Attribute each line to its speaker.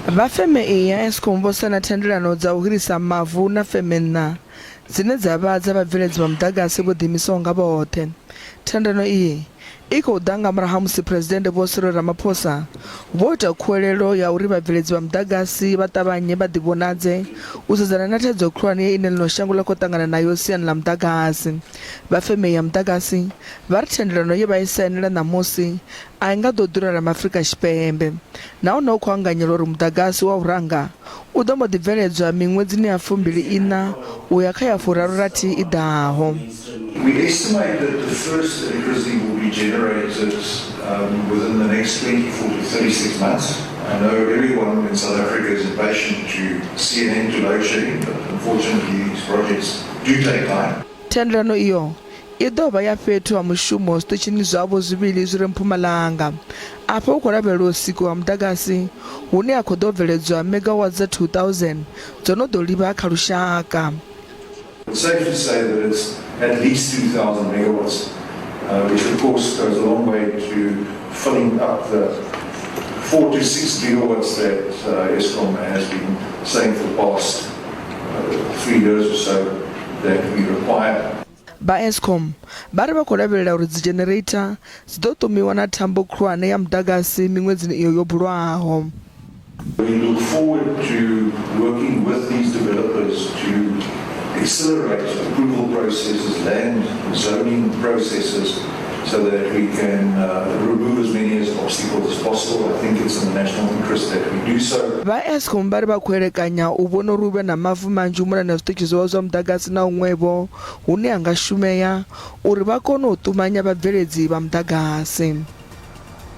Speaker 1: Vha feme iyi ya Eskom vho saina thendelano dza u hirisa mavu na feme nṋa dzine dza vha dza vhabveledzi vha muḓagasi vho ḓiimisaho nga vhoṱhe. Thendelano iyi i khou ḓa nga murahu ha musi Phresidennde Vho Cyril Ramaphosa vho ita khuwelelo ya uri vhabveledzi vha muḓagasi vha ṱavhanye vha ḓivhonadze u sedzana na thaidzo khulwane ine ḽino shango ḽa khou ṱangana nayo siani ḽa muḓagasi. Vha feme iyi ya muḓagasi vha ri thendelano ye vha i sainela ṋamusi a i nga ḓo ḓurela maAfrika Tshipembe nahone hu khou anganyelwa uri muḓagasi wa u ranga u ḓo mbo ḓi bveledzwa miṅwedzini ya fumbili iṋa u ya kha ya furaru rathi i ḓaho.
Speaker 2: We estimate that the first electricity will be generated within the next 24 to 36 months. I know everyone in South Africa is impatient to see an end to load shedding, but unfortunately these projects do take time.
Speaker 1: Thendelano iyo i ḓo vha ya fhethu ha mushumo zwiṱitshini zwavho zwivhili zwi re Mpumalanga. Afha hu khou lavhelelwa u sikiwa ha muḓagasi hune ha khou ḓo bveledzwa megawatt dza 2000 dzo no ḓo livha kha lushaka.
Speaker 2: It's safe to say that it's at least 2,000 megawatts, which of course goes a long way to filling up the 4 to 6 gigawatts that Eskom has been saying for the past 3 years or so that we require.
Speaker 1: Vha Eskom vha ri vha khou lavhelela uri dzidzhenereitha dzi ḓo ṱumiwa na thambo khulwane ya muḓagasi miṅwedzini iyo yo bulwaho.
Speaker 2: We look forward to working with these developers to accelerate approval processes, land zoning processes, so that we can remove as many as obstacles as possible. I think it's in the national interest that we do so.
Speaker 1: Vha Eskom vha ri vha khou elekanya u vhona uri hu vhe na mavu manzhi u mona na zwiṱitshi zwavho zwa muḓagasi na huṅwevho hune ha nga shumea uri vha kone u ṱumanya vhabveledzi vha muḓagasi.